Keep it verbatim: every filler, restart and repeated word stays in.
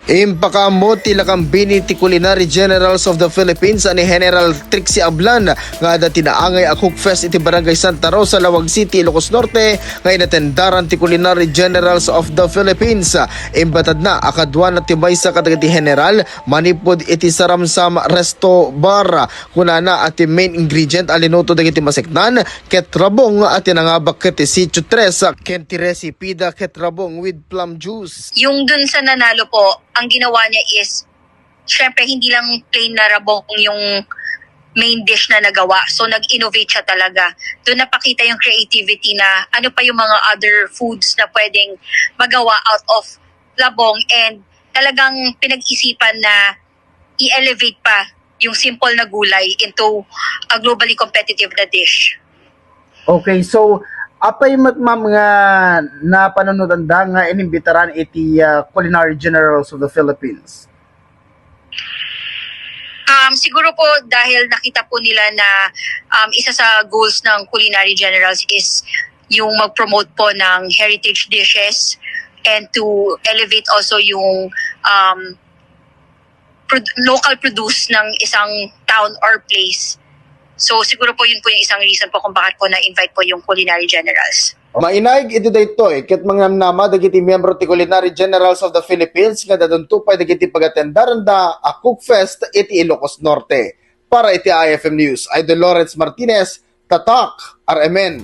Impakaammo ti lakambini ti Culinary Generals of the Philippines a ni General Trixie Ablan nga adda ti naangay a Cook Fest iti Barangay Santa Rosa, Laoag City, Ilocos Norte, nga inatendaran ti Culinary Generals of the Philippines. Imbatadna a kaduana ti maysa kadagiti general manipud iti Saramsam Resto Bar. Kunana a ti main ingredient a linuto dagiti maseknan ket rabong a ti nangabak ket ti sitio tres ken ti resipida ket rabong with plum juice. Yung dun sa nanalo po, ang ginawa niya is, syempre, hindi lang plain na rabong yung main dish na nagawa. So, nag-innovate siya talaga. Doon napakita yung creativity na ano pa yung mga other foods na pwedeng magawa out of labong, and talagang pinag-isipan na i-elevate pa yung simple na gulay into a globally competitive na dish. Okay, so apay met, ma'am, nga napanunotanda nga inimbitaran iti ah, Culinary Generals of the Philippines? Um, siguro po dahil nakita po nila na um, isa sa goals ng Culinary Generals is yung mag-promote po ng heritage dishes and to elevate also yung um, prod- local produce ng isang town or place. So siguro po yun po yung isang reason po kung bakit po na-invite po yung Culinary Generals. Mainaig iti daytoy ket mangnamnama dagiti miyembro ti Culinary Generals of the Philippines nga dadunto pay dagiti pagatendaranda a Cook Fest iti Ilocos Norte. Para iti I F M News, Idol Lawrence Martinez, Tatak, R M N.